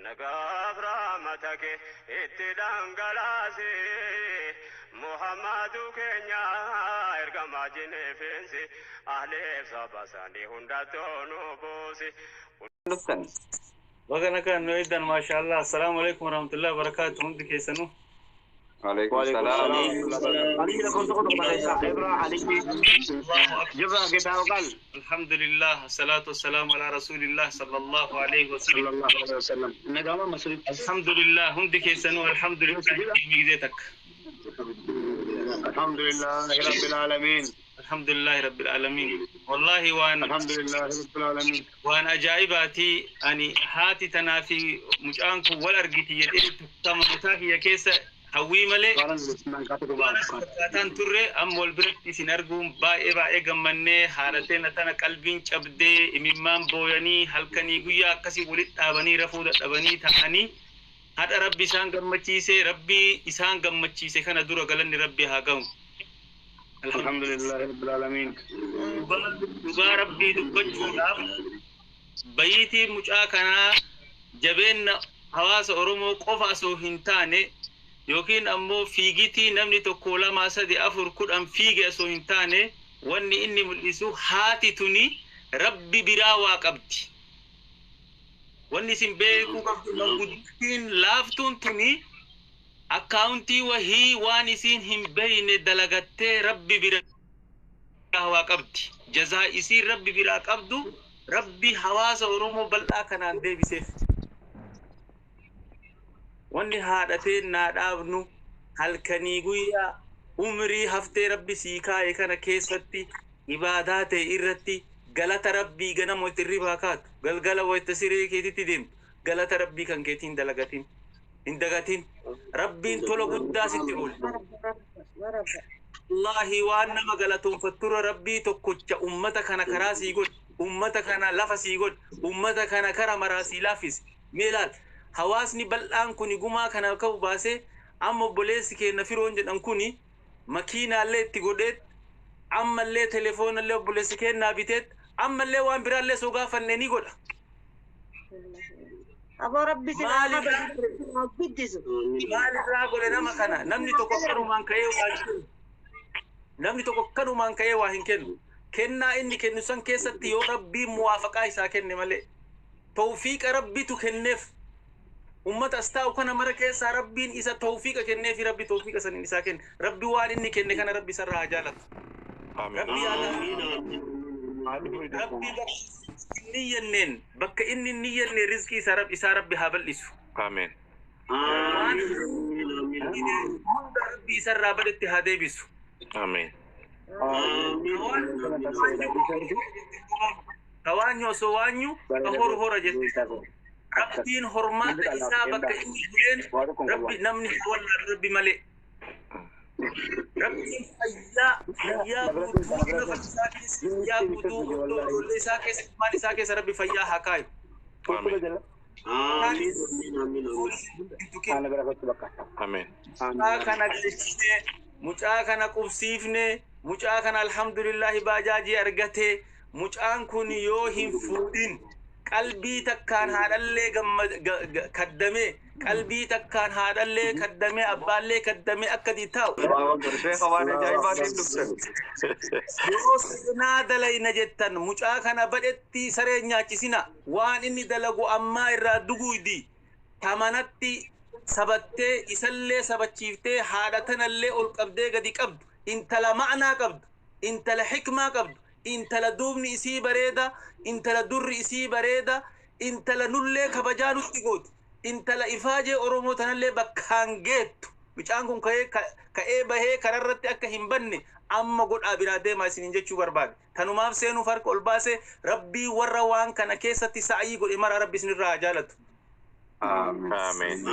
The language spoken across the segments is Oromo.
Nagaaf rahmata kee itti dhangalaasi. Muhammadu keenya ergamaa jineefeensi ahleef saba isaanii hundattuu nu buusi. Dhuftan. Baga nagaan nu eegdan, maashaallah. Assalaamu alaikum warahmatullahi wabarakatuh, hundi keessanuu. Waalaikum salaam. علي لكم تقول إبرا علي جبرا كتاب قال. Alhamdulillah, salaatu wassalaamu ala rasulillah sallallahu alaihi wasallam. صلى الله عليه وسلم نقام مسؤول. Alhamdulillah, hundi keessanuu alhamdulillah gisee takka. الحمد لله رب العالمين. Alhamdulillah rabbil alamin. Wallahi waan الحمد لله رب العالمين. Waan ajaa'ibaatii ani haati tanaa fi mucaan kun wal argiti jedhee mataa kiyya keessa hawwii malee waan as fakkaataan turre. Amma wal biratti isin arguun baay'ee baay'ee gammannee. Haadhateen tana qalbiin cabdee imimmaan booyanii halkanii guyyaa akkasii walitti dhaabanii rafuu dadhabanii ta'anii haadha Rabbi isaan gammachiise. Rabbi isaan gammachiise kana dura galanni Rabbi haa ga'u. الحمد لله رب العالمين. Dhugaa Rabbii dubbachuudhaaf, bayitii mucaa kanaa jabeenna hawaasa Oromoo qofa osoo hin taane, yookiin ammoo fiigitii namni tokko, lama, sadi, afur, 10 fiige osoo hin taane, wanni inni mul'isu haati tuni Rabbi biraa waa qabdi. Wanni isin beekuu qabdu, manguddittiin laaftuun tuni akkaawuntii wahii waan isiin hin beeyne dalagattee Rabbi bira waa qabdi. Jazaa isiin Rabbi biraa qabdu Rabbi hawaasa Oromoo bal'aa kanaan deebiseef. Wanni haadhatee naa dhaabnu, halkanii guyyaa umrii haftee Rabbi sii kaa'e kana keessatti ibaadaa ta'e irratti galata Rabbii ganama wayita hirribaa kaatu, galgala wayita siree keetitti deemtu, galata Rabbii kan keetiin dalagatin hin dagatin. Rabbiin tola guddaa sitti oole. Wallaahi waan nama galatoonfatturra Rabbii tokkocha ummata kana karaa sii godhe, ummata kana lafa sii godhe, ummata kana kara maraa sii laaffise. Mee ilaal, hawaasni bal'aan kuni gumaa kana qabu baasee amma obboleessi keenya Firoon jedhan kuni makiinaallee itti godheet, ammallee telefoonallee obboleessi keenyaa biteet, ammallee waan biraallee soo gaafanne ni godha. Aboo, Rabbi si haa guddisu. Maalirraa godhe nama kana? Namni tokko kanumaan ka'ee waa hin kennu. Namni tokko kanumaan ka'ee waa hin kennu. Kennaa inni kennu san keessatti yoo Rabbiin muwaafaqaa isaa kenne malee. Tawfiiqa Rabbitu kenneef. Ummata as taa'u kana mara keessaa Rabbiin isa tawfiiqa kenneefi Rabbi tawfiiqa saniin isaa kenne. Rabbi waan inni kenne kana Rabbi isarraa haa jaalatu. Rabbi yaada Rabbi bakka inni yenneen, bakka inni hin niyyanneen rizqii isaa Rabbi haa bal'isu. Ameen. Waan hunda Rabbi isarraa badetti haa deebisu. Ameen. Ka waanyu osoo waanyu ka horu hora jette. Rabbiin hormaata isaa bakka inni buleen Rabbi namni haa wallaalu Rabbi malee. Rabbiin fayyaa guutuu lafa isaa keessa, fayyaa guutuu ijoollee isaa keessa, ilmaan isaa keessa Rabbi fayyaa haa kaayu. Ameen. Ameen. Mucaa kana galchine, mucaa kana qubsiifne, mucaa kana alhamdulillahi baajaajii argate. Mucaan kun yoo hin fuudhin qalbii takkaan haadhallee kaddamee, qalbii takkaan haadhallee kaddamee, abbaallee kaddamee akka taa'u. Sheekha, waan ajaa'ibaatiin dhuftan. Yoo seenaa dalayna jettan, mucaa kana badhetti saree nyaachisina. Waan inni dalagu ammaa irraa duguudi tamanatti sabattee, isallee sabachiiftee, haadha tanallee ol qabdee gadi qabdu, intala ma'naa qabdu, intala xikmaa qabdu, intala duubni isii bareeda, intala durri isii bareeda, intala nullee kabajaa nutti gootu, intala ifaajee Oromoo tanallee bakkaan geettu. Mucaan kun ka'ee bahee kararratti akka hin banne amma godhaa biraa deemaa isiniin jechuu barbaade. Tanumaaf seenuuf harka ol baase. Rabbii warra waan kana keessatti sa'ayii godhe mara Rabbi isinirraa haa jaalatu. Ameen.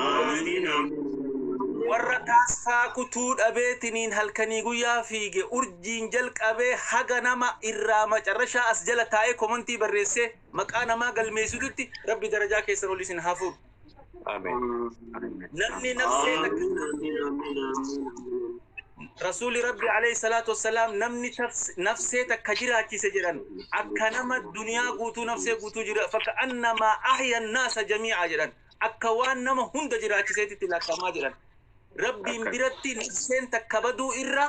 Warra taasfaa kutuu dhabeetiniin halkanii guyyaa fiige, urjiin jalqabee haga nama irraa macarrashaa as jala taa'ee komantii barreessee maqaa namaa galmeessitutti, Rabbi darajaa keessan ol isin haa fuudhu. Ameen. Namni nafsee takka, Rasuuli Rabbi alayhi salaatu wassalaam, namni nafsee takka jiraachise jedhan akka nama duniyaa guutuu, nafsee guutuu jira, fakka annamaa ahya naasa jamii'a jedhan. Akka waan nama hunda jiraachiseetitti lakkaa'amaa jedhan. Rabbiin biratti nafseen takka baduu irra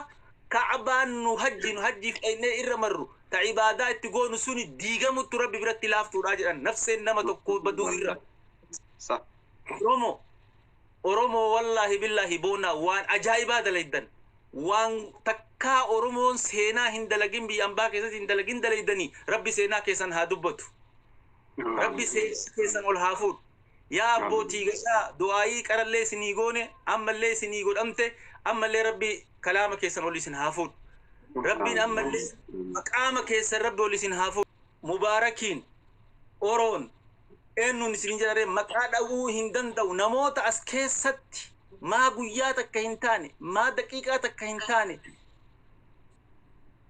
Ka'abaan nu hajji nu hajjiif dhaynee irra marru ta ibaadaa itti goonu suni diigamuttu Rabbi biratti laaftuudha jedhan, nafseen nama tokko baduu irra. Oromoo, Oromoo, wallaahi billaahi boonaa waan ajaa'ibaa dalaydan. Waan takkaa Oromoon seenaa hin dalagin, biyya ambaa keessatti hin dalagin dalaydanii, Rabbi seenaa keessan haa dubbatu. Rabbi seenaa keessan ol haa fuudhu. Yaa abbootii gadaa, du'aayii qarallee isinii goone, ammallee isinii godhamte, ammallee Rabbi kalaama keessan ol isin haa fuudhu. Rabbiin ammallee maqaama keessan Rabbi ol isin haa fuudhu. Mubaarakiin Oroon eenyuun isin jedhare maqaa dha'uu hin danda'u. Namoota as keessatti maa guyyaa takka hin taane, maa daqiiqaa takka hin taane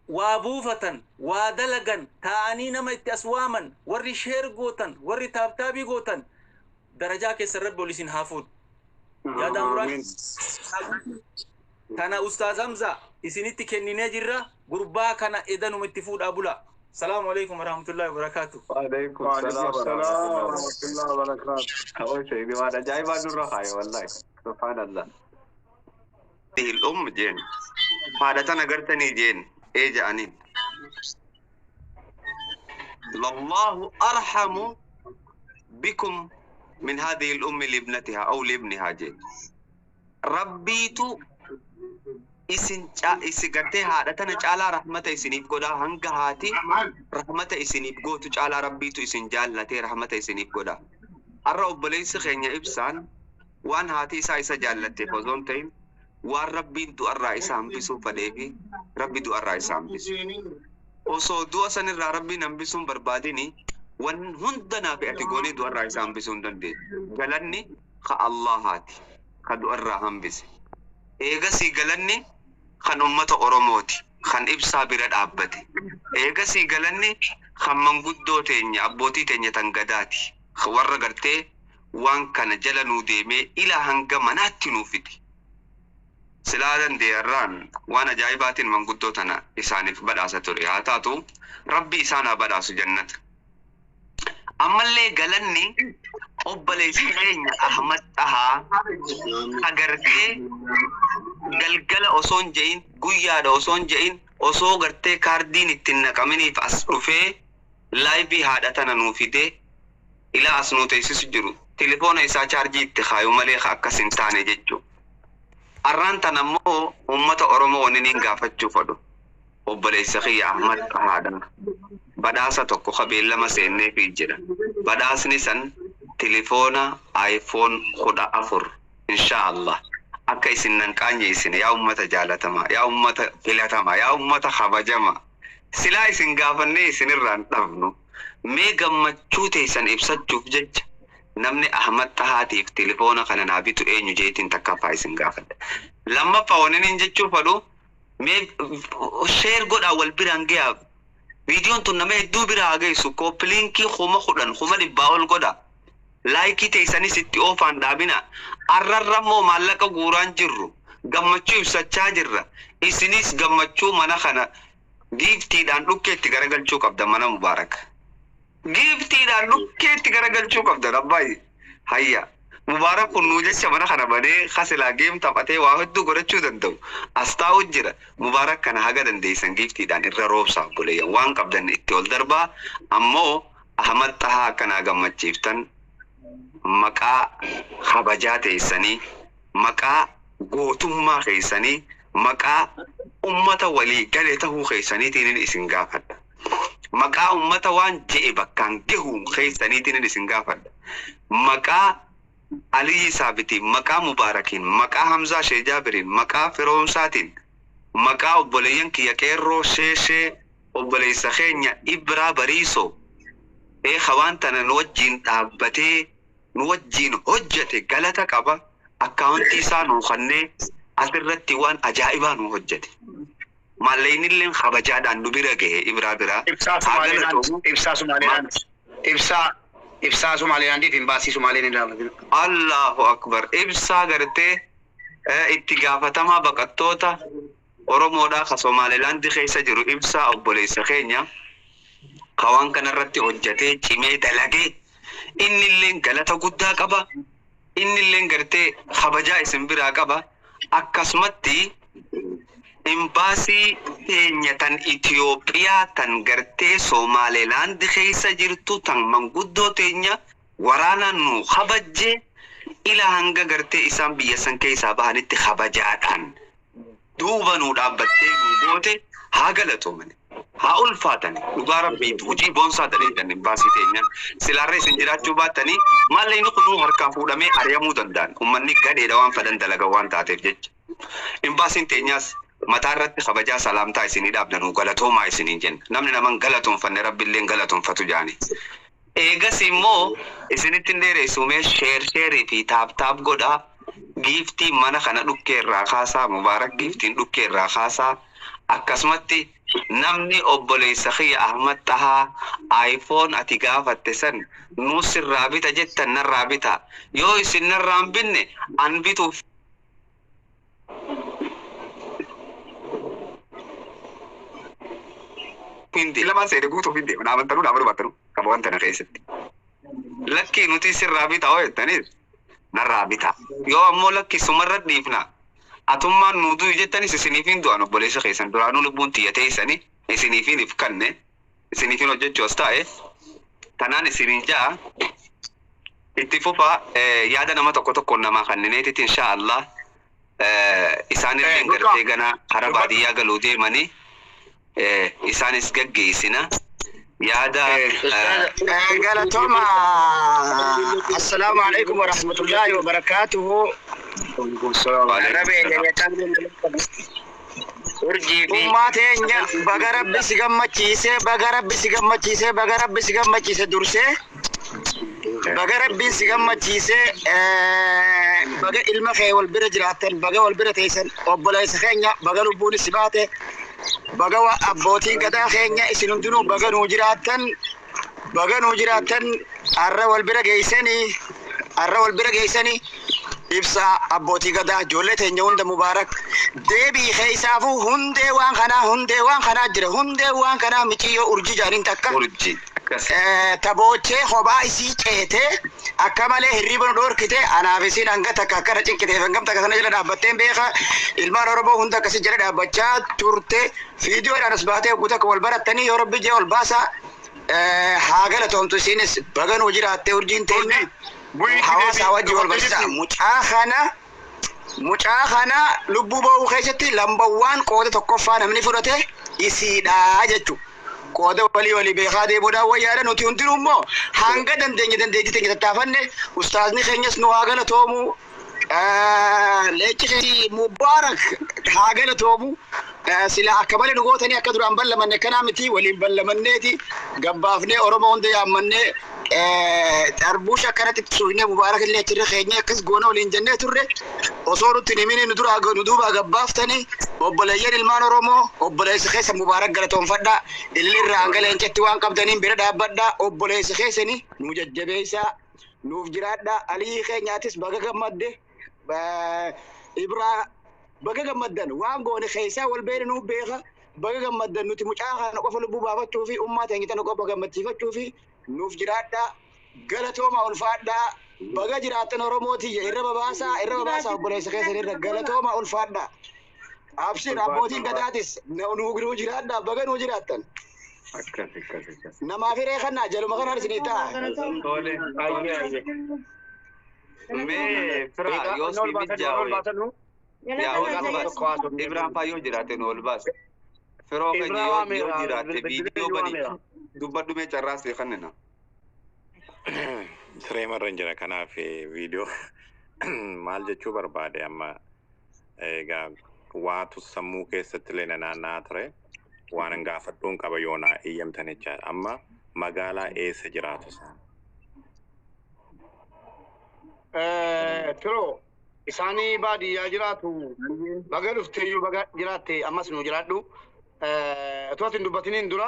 waa buufatan, waa dalagan, taa'anii nama itti as waaman, warri share gootan, warri tap tapii gootan, darajaa keessan Rabbi ol isin haa fuudhu. Yaadaan muraasa tana Ustaaz Hamza isinitti kenninee jirra. Gurbaa kana edanuma itti fuudhaa bula. Salaamu alaikum warahmatullahi wabarakaatu. وعليكم وعليكم السلام السلام ورحمة ورحمة الله وبركاته. أول شيء بما ajaa'ibaa nurra kaaye wallahi subhaanallah. هذه الأم jeen haadha tana gartanii jeen ee je'aniin لله أرحم بكم من هذه الأم لابنتها أو لابنها jeen Rabbiitu isin isi gartee haadha tana caalaa rahmata isiniif godhaa. Hanga haati rahmata isiniif gootu caalaa Rabbiitu isin jaallatee rahmata isiniif godhaa. Har'a obboleessi keenya Ibsaan waan haati isaa isa jaallatteef osoo hin ta'in, waan Rabbiin du'arraa isa hambisuu fedheefi Rabbi du'arraa isa hambisu. Osoo du'a sanirraa Rabbiin hambisuun barbaadini, wan hunda naaf ati goonee du'arraa isa hambisuu hin dandeenyu. Galanni ka Allahaati ka du'arraa hambise. Eegasii galanni kan ummata Oromooti kan Ibsaa bira dhaabbate. Eegasii galanni kan manguddoo teenya, abbootii teenya tan gadaati. Warra gartee waan kana jala nuu deemee ilaa hanga manaatti nuu fide. Silaa dandeeyarraan waan ajaa'ibaatiin manguddoo tana isaaniif badhaasa ture. Haa taatu, Rabbi isaan haa badhaasu jannata. Ammallee galanni obboleessi keenya Ahmad Xahaa agartee galgala osoo hin je'in, guyyaadha osoo hin je'in, osoo gartee kaardiin ittiin naqaminiif as dhufee live haadha tana nuu fidee ilaa as nuu teessisu jiru. Telefoona isaa chaarjii itti kaayu malee akkas hin taane jechuudha. Arraan tana immoo uummata Oromoo wanni niin gaafachuu fedhu. Obboleessa kiyya Ahmad Xahaadha. Badhaasa tokko ka beellama seenneefii jira. Badhaasni san telefoona iPhone 14 insha Allah. Akka isin nan qaanyeessine, yaa uummata jaalatamaa, yaa uummata filatamaa, yaa uummata kabajamaa. Silaa isin gaafannee isinirraa hin dhabnu. Mee gammachuu teessan ibsachuuf jecha namni Ahmad Xahaatiif telefoona kana naa bitu eenyu jeetiin takkaffaa isin gaafadha. Lammaffaa wanni inni jechuu fedhu, mee share godhaa, wal biraan gahaa. Viidiyoon tun nama hedduu bira haa geessu. Copy linkii 10,000, 100,000 ol godha. Likeii teessanis itti oofaan dhaabina. Arrarra immoo maallaqa guuraan jirru. Gammachuu ibsachaa jirra. Isinis gammachuu mana kana giftiidhaan dhukkeetti garagalchuu qabda mana Mubaarak. Giftiidhaan dhukkeetti garagalchuu qabda abbaay. Hayya. Mubaarak kun nuu jecha mana kana banee kasilaa game taphatee waa hedduu godhachuu danda'u. As taa'u jira. Mubaarak kana haga dandeessan giftiidhaan irra roobsaa obboleeyyan. Waan qabdan itti ol darbaa. Ammoo Ahmad Xahaa akkanaa gammachiiftan maqaa kabajaa teessanii, maqaa gootummaa keessanii, maqaa ummata walii gale tahuu keessaniitiin isin gaafadha. Maqaa ummata waan je'e bakkaan gahu keessaniitiin isin gaafadha. Maqaa Aliyyi Saabitiin, maqaa Mubaarakiin, maqaa Hamzaa Sheejaabiriin, maqaa Firoomsaatiin, maqaa obboleeyyan kiyya qeerroo sheeshee, obboleessa keenya Ibraa Bariisoo eeka waan tana nu wajjiin dhaabbatee nu wajjiin hojjete galata qaba. Akkaawuntii isaa nuu kennee asirratti waan ajaa'ibaa nu hojjete. Maallaqni kabajaadhaan nu bira gahe Ibraa biraa. Ibsaa Haa Sumaaleelaand. galatoomu. Ibsaa Sumaaleelaand. Ibsaa Sumaaleelaandiif imbaasii Sumaaleen ilaallatu. Allahu akbar. Ibsaa gartee itti gaafatamaa baqattoota Oromoodhaa ka Somaalilaandi keessa jiru, Ibsaa obboleessa keenya ka waan kanarratti hojjetee cimee dalagee, innillee galata guddaa qaba. Inni illeen gartee kabajaa isin biraa qaba. Akkasumatti imbaasii teenya tan Itoophiyaa tan gartee Somaalilaand keessa jirtu tan manguddoo teenya waraanaan nu kabajje ila hanga gartee isaan biyya san keessaa bahanitti kabajaadhaan duuba nu dhaabbattee nu goote haa galatoomani. Haa ulfaatani. Dhugaa rabbii hojii boonsaa daleedhan imbaasii teenyaan. Silaarra isin jiraachuu baattanii maallaqni kunuu harkaa fuudhamee ari'amuu danda'an. Uummanni gadheedha waan fedhan dalaga waan taateef jecha. Imbaasiin teenyaas mataa irratti kabajaa salaamtaa isinii dhaabdanuu galatoomaa isiniin jenna. Namni naman galatoonfanne rabbiillee galatoonfatu jaani. Eegas immoo isinitti hin dheeressu mee share shareii fi tap tap godhaa. Giftii mana kana dhukkee irraa kaasaa, Mubaarak giftiin dhukkee irraa kaasaa. Akkasumatti namni obboleessa kiyya Ahmad Tahaa iPhone ati gaafatte san nuu sirraa bita jettan narraa bita. Yoo isin narraa hin binne an bituuf hindi. Lamaan seene guutuuf hin deemu. Dhaabattanuu dhaabaluu baattanuu qaba wanta na keessatti. Lakkii nuti sirraa bitaa hoo jettanis narraa bitaa. Yoo ammoo lakki sumarra dhiifna. Atummaan nu du'i jettanis isiniif hin du'an obboleessa keessan duraanuu lubbuun tiyya teessanii isiniif hin ifkanne isiniif hin hojjechuu as taa'e tanaan isiniin ja'a itti fufa yaada nama tokko tokkoon namaa kennineetitti insha Allah isaanillee gartee gana karaa baadiyyaa galuu deemanii isaanis gaggeessina yaada. Galatoma. Assalaamu alaikum warahmatullahi wabarakaatuhu. Ummaa teenya, baga rabbi si gammachiise, baga rabbi si gammachiise, baga rabbi si gammachiise. Dursee baga rabbiin si gammachiise, baga ilma kee wal bira jiraattan, baga wal bira teessan. Obboleessa keenya, baga lubbuun si baate, baga abbootiin gadaa keenya isin hundinuu baga nuu jiraattan, baga nuu jiraattan. Har'a wal bira geessanii, har'a wal bira geessanii. Ibsa, abbootii gadaa, ijoollee teenya hunda, Mubaarak deebii keessaafuu hundee waan kanaa, hundee waan kanaa jira, hundee waan kanaa miciyyoo Urjii jaaniin takka. Urjii. Taboochee kophaa isii ceetee akka malee hirriiba nu dhoorkite. Anaaf isiin hanga takka akkana cinqiteef hangam takka sana jala dhaabbatteen beeka. Ilmaan Oromoo hunda akkasii jala dhaabbachaa turte. Fiidiyoodhaan as baatee hogguu takka wal barattanii yoo rabbi jee ol baasa. Haa galatoomtu, isiinis baga nuu jiraatte. Urjiin teenya hawaasa wajji wal barsiisa. Mucaa kana lubbuu ba'uu keessatti lambawwaan qooda tokkoffaa namni fudhate isiidha jechuudha. Qooda walii walii beekaa deemuudhaan wayyaadha. Nuti hundinuu immoo hanga dandeenye dandeettii teenya tattaafanne. Ustaazni keenyas nu haa galatoomu. Leenci keenya Mubaarak haa galatoomu. Sila akka malee nu gootanii akka duraan ballamanne kanaa miti, waliin ballamanneeti gabbaafnee Oromoo hunda yaammannee xarbuusha akkanatti suufnee Mubaarak illee achirra keenya akkas goona waliin jennee turre. Osoo nutti hin himini nu duraa nu duubaa gabbaaftanii. Obboleeyyan ilmaan Oromoo, obboleessa keessa Mubaarak galatoonfadhaa. Ililirraa hanga leencatti waan qabdaniin bira dhaabbadhaa. Obboleessa keessanii nu jajjabeessaa, nuuf jiraadhaa. Alii keenyaatis baga gammadde, Ibraa baga gammaddan. Waan goone keessaa wal beene nuuf beeka. Baga gammaddan. Nuti mucaa kana qofa lubbuu baafachuu fi ummaa teenya tana qofa gammachiifachuu fi nuuf jiraadhaa. Galatooma, ulfaadhaa, baga jiraattan. Oromootiyya, irra babaasaa, irra babaasaa obboleessa keessan irra. Galatooma, ulfaadhaa. Abshir, abbootiin gadaatis nuu jiraadhaa, baga nuu jiraattan. Akkas akkas akkas. Namaaf hiree kannaa jaluma kanaan isinii ta'a. Tole. Mee fira yoo si mijaawe yaa ol baas. Ibrahim faa yoo jiraate nu ol baas. Firoo keenya yoo jiraate viidiyoo bani dubbadhu mee carraa see kannina. Siree marra hin jira, kanaaf viidiyoo maal jechuu barbaade amma egaa waatu sammuu keessatti illee na naanna'aa ture, waan hin gaafadhuun qaba yoonaa iyyamtan jechaadha. Amma magaalaa eessa jiraatu isaan? Firoo, isaanii baadiyyaa jiraatu. Baga dhufteeyyuu, baga jiraatte, ammas nu jiraadhu. Otoo ati hin dubbatiniin dura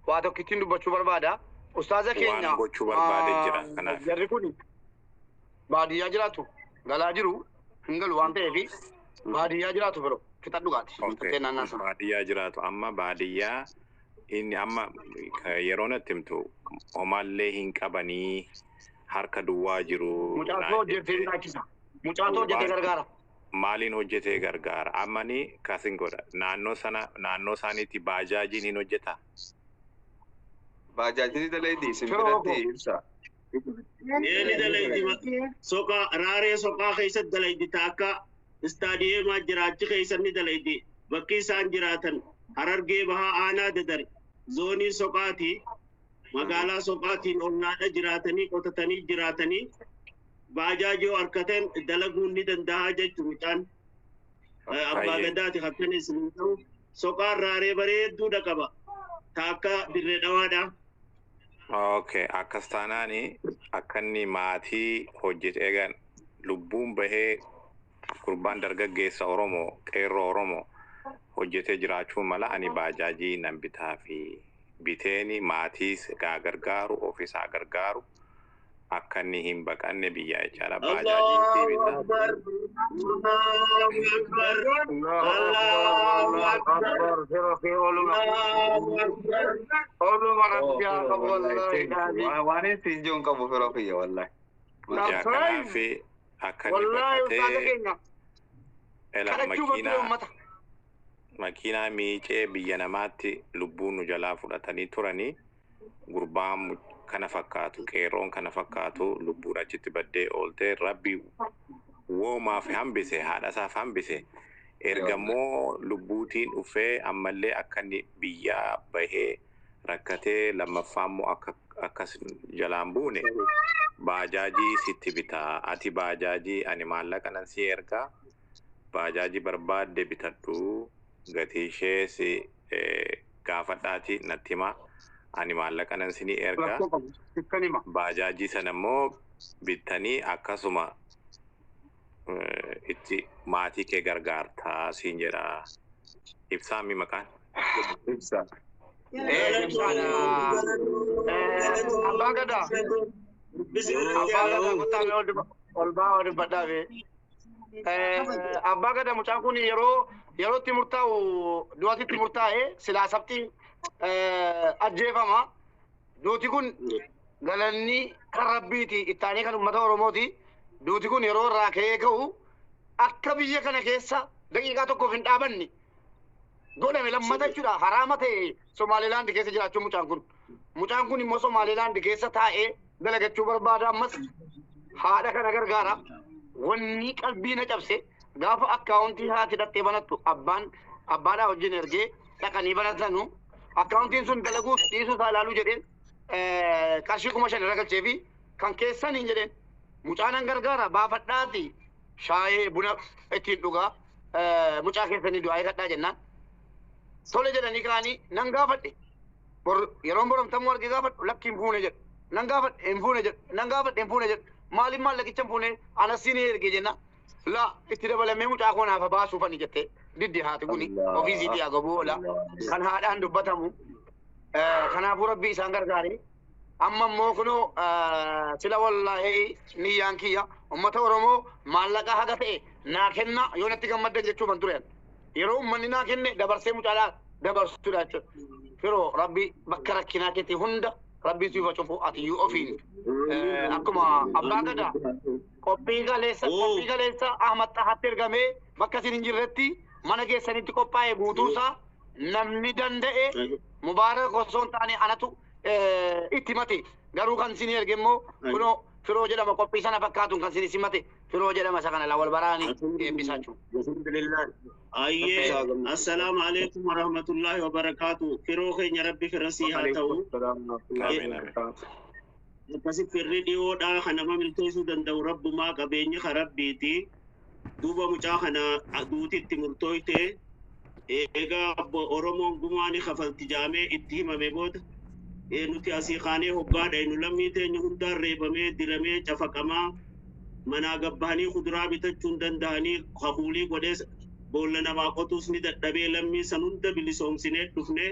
waa tokkittiin dubbachuu barbaada. Ustaaza keenya. Waan gochuu barbaade jira kanaaf. Jarri kun baadiyyaa jiraatu, galaa jiru hin galu waan ta'eef baadiyyaa jiraatu. Firoo, fixadhu dhugaati. Okay. Baadiyyaa jiraatu. Amma baadiyyaa inni amma yeroo natti himtu homaallee hin qabanii. Harka duwwaa jiru. Mucaatoo Naan hojjetee jette. jiraachisa. Mucaatoo hojjetee Gurbaan gargaara. maaliin hojjetee gargaara? Ammani kasin godha. Naannoo sana naannoo isaaniitti baajaajiin hin hojjeta. Baajaajni dalaydii isin Firoo biratti koo. ibsa. Eeni dalaydi soqaa raaree soqaa keessatti dalaydi taakka istaadiyeemaa jiraachi keessatti dalaydi bakki isaan jiraatan Harargee Bahaa aanaa Dadar zoonii soqaati magaalaa soqaatiin ollaadha jiraatanii qotatanii jiraatanii baajaajii harkatan dalaguun ni danda'a jechuun mucaan abbaa Hayyee. gadaati hakkana isin ta'u soqaan raaree bareedduudha qaba taakka dirree dhawaadha. Okay, akkas taanaani akka inni maatii hojjete eegan lubbuun bahee gurbaan dargaggeessa Oromoo qeerroo Oromoo hojjetee jiraachuu mala ani baajaajii nan bitaa fi biteeni maatiis gaa gargaaru ofiis haa gargaaru akka inni hin baqanne biyyaa jechaadha. Baajaajiin sii Allahu bitaa. Akbar. Allahu Akbar. Allahu akbar, Allahu Allahu Akbar. akbar. Firoo fi ooluma. Allahu Akbar. Ooluma rabbi haa Oh, qabu wallahi, wallahi thank you. daadhi. Waan isin jiru hin qabu firoo kiyya wallahi. Yaa Surprise! kanaafi akka inni Wallahi ustaaza baqatee keenya ela kadhachuu bakkee makiinaa uummata. makiinaa miicee biyya namaatti lubbuu nu jalaa fudhatanii turanii gurbaan kana fakkaatu qeerroon kana fakkaatu lubbuun achitti baddee ooltee rabbi woomaaf hambise haadhasaaf hambise ergammoo lubbuutiin dhufee ammallee akka inni biyyaa bahee rakkatee lammaffaa immoo akka akkas jalaan buune baajaajii sitti bitaa ati baajaajii ani maallaqa nan si ergaa baajaajii barbaadde bitadhu gatii ishee si gaafadhaati natti himaa ani maallaqa nan sinii ergaa Rakkoo qabu. Sikkan hima. baajaajii sana immoo bittanii akkasuma itti maatii kee gargaartaa siin jedha. Ibsaa mi maqaan? Ibsa. Ee ibsaadha. Abbaa gadaa. Abbaa gadaa kottaa mee ol ba'aa ol dubbadhaa mee. Abbaa gadaa mucaan kun yeroo yerootti murtaa'u du'atti murtaa'e silaa sabti ajjeefama. Duuti kun galanni kan rabbiiti ittaanii kan uummata Oromooti. Duuti kun yeroo irraa ka'ee ka'u akka biyya kana keessa daqiiqaa tokkoof hin dhaabanne godhame lammata jechuudha. Haraama ta'e Somaalilaand keessa jiraachuu mucaan kun. Mucaan kun immoo Somaalilaand keessa taa'ee dalagachuu barbaada ammas haadha kana gargaara. Wanni qalbii na cabse gaafa akkaawuntii haati dhattee banattu abbaan abbaadhaa wajjin ergee dhaqanii banatanu akkaawuntiin sun dalaguus dhiisuu isaa ilaaluu jedheen qarshii 5,000 irra galchee fi kan keessan hin jedheen mucaan an gargaara baafadhaati shaayee buna ittiin dhugaa mucaa keessanii du'aa eegadhaa jennaan. Tole jedhanii kaanii nan gaafadhe. Yeroon boromtamuu arge gaafadhu lakki hin fuune jedhu. Nan gaafadhe hin fuune jedhu. Nan gaafadhe hin fuune jedhu. Maaliif maallaqicha hin fuune anasiin erge jenna. La itti dabalamee mucaa koo naaf baasuufani jette diddi haati kuni ofii isiitii agabuu oola. Kan haadhaan dubbatamu. Kanaafuu rabbi isaan gargaare. Amma immoo kunoo sila wallaahi niyyaan kiyya uummata Oromoo maallaqa haga ta'e naa kenna yoo natti gammaddan jechuu ban ture. Yeroo uummanni naa kenne dabarsee mucaadhaa dabarsuudha jechuudha. Firoo rabbi bakka rakkinaa keetii hunda rabbi siif cufu ati iyyuu ofiin akkuma abbaa gadaa qophii galeessa qophii galeessa Ahmad Xahaatti ergamee bakka isin hin jirretti mana keessanitti qophaa'e guutuusaa namni danda'e mubaarak osoo hin taane anatu itti mate garuu kan isin erge immoo kunoo firoo jedhama qophii sana fakkaatuun kan isin simate firoo jedhama isa kana wal baraani eebbisaa jechuudha. Alhamdulillah. Ayyee assalaamu alaikum warahmatullahi wabarakaatu. Firoo keenya rabbi fira sii haa ta'u. Amiin amiin. Akkasi firri dhiyoodhaa kan nama milkeessuu danda'u rabbumaa qabeenyi ka rabbiiti. Duuba mucaa kana duutitti murtooyte eegaa Oromoon gumaani kafalti jaamee itti himame booda nuti asii kaanee hoggaadha nu lammii teenya hundaan reebamee diramee cafaqamaa manaa gabbahanii kuduraa bitachuu hin danda'anii kakuulii godhee boolla namaa qotuus ni dadhabee lammii san hunda bilisoomsinee dhufnee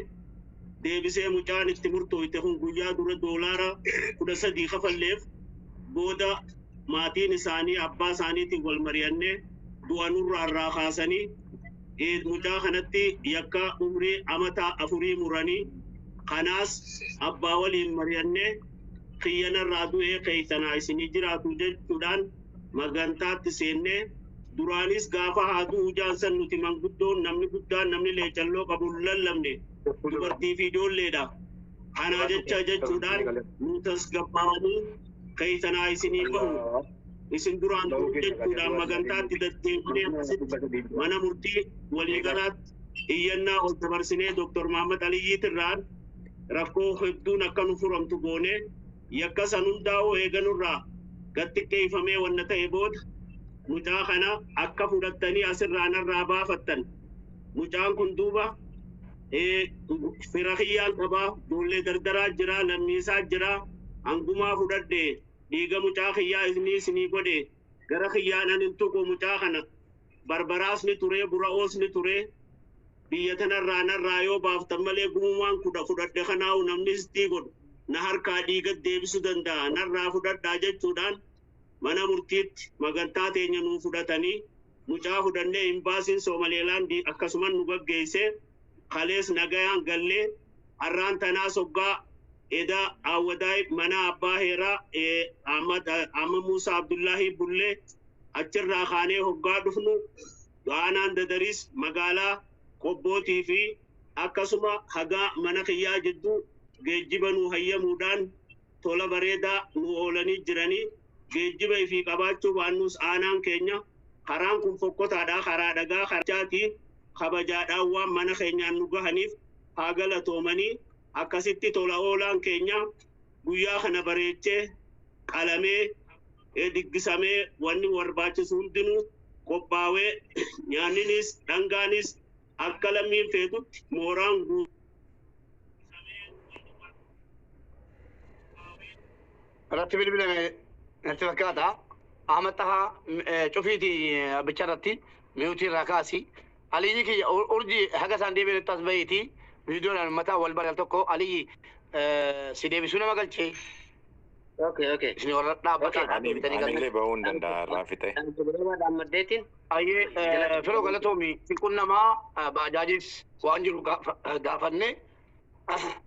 deebisee mucaan itti murtooyte kun guyyaa dura $13 kafalleef booda maatiin isaanii abbaa isaaniitiin wal mari'annee du'a nurraa irraa kaasanii mucaa kanatti yakka umrii amata 4 muranii kanaas abbaa waliin mari'annee Kiyyanarraa du'ee keeysanaa isinii jiraatu jechuudhaan magantaatti seennee duraanis gaafa haa du'u jaansan nuti manguddoon namni guddaan namni leecalloo qabu hin lallabne dubartii fi ijoolleedha. Kanaa jecha jechuudhaan nu tasgabbaa'anii keeysanaa isinii bahu. Isin duraan turu jechuudhaan magantaatti deddeebinee akkasitti mana murtii waliigalaatti iyyannaa ol dabarsinee Dr. Mahammad Aliyyiitirraan rakkoo hedduun akka nu furamtu goonee yakka san hundaa'uu eeganurraa gad xiqqeeffamee wanna ta'e booda mucaa kana akka fudhattanii asirraa narraa baafattan. Mucaan kun duuba fira kiyyaan qabaa, ijoollee dardaraa jira, lammiisaa jira, hangumaa fudhadhe dhiiga mucaa kiyyaa isinii isinii godhe gara kiyyaan anin tuqu mucaa kana barbaraas ni ture, bura'oos ni ture. Biyya tanarraa narraa yoo baaftan malee gumumaan kudha fudhadhe kanaa'u namni sitii godhu na harkaa dhiiga deebisuu danda'a narraa fudhadhaa jechuudhaan mana murtiitti magantaa teenya nuu fudhatanii mucaa fudhannee imbaasiin Soomalilaandii akkasumas nu gaggeesse kalees nagayaan gallee har'aan tanaa soggaa eda awwadaay mana abbaa heeraa Ahmad Musa Abdullahi Bullee achirraa kaanee hoggaa dhufnu aanaan Dadariis magaalaa Qobbootii fi akkasuma hagaa mana kiyyaa jidduu geejjiba nu hayyamuudhaan tola bareedaa nu oolanii jiranii geejjiba ifii qabaachuu baannus aanaan keenya karaan kun fokkotaadha karaa dhagaa karachaatii kabajaadhaan waan mana keenyaan nu gahaniif haa galatoomanii akkasitti tola oolaan keenya guyyaa kana bareechee qalamee diggisamee wanni barbaachisu hundinuu qophaawee nyaanninis dhangaanis akka lammiin feetutti mooraan guutuu. Irratti bilbilame natti fakkaata. Ahmad Tahaa cufiiti bicha irratti miyuutii irraa kaasi. Aliyyi kiyya urjii haga isaan deebi'anitti as bahiiti. Viidiyoodhaan mataa wal baral tokko Aliyyi si deebisuu nama galchee. Okay, okay. Isin warra dhaabbataan deebitanii galtan. Anillee bahuu hin danda'a irraa fixe. Maddeetiin. Ayyee firoo galatoomi sinqun namaa baajaajis waan jiru gaafanne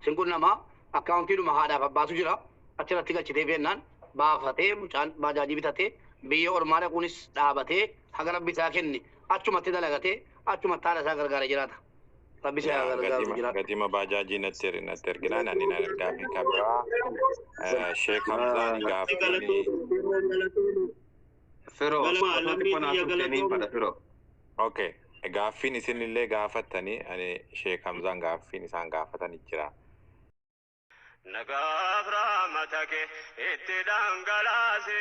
sinqun namaa akkaawuntiidhuma haadhaaf abbaatu jira achirratti galchitee beennaan baafatee mucaan baajaajii bitatee biyya ormaa dhaquunis dhaabatee haga rabbi isaa kenne achumatti dalagatee achumatti haadha isaa gargaaree jiraata. Rabbi isaa gargaaru jiraata. Gatima baajaajii natti erginaan ani nan ergaa fi kabiraa Sheek Hamzaan gaaffiin Firoo, osoo xiqqoo naa turtanii fadha firoo. Okay. Gaaffiin isinillee gaafattanii ani Sheek Hamzaan gaaffiin isaan gaafatanii jira. Nagaaf rahmata kee itti dhangalaase.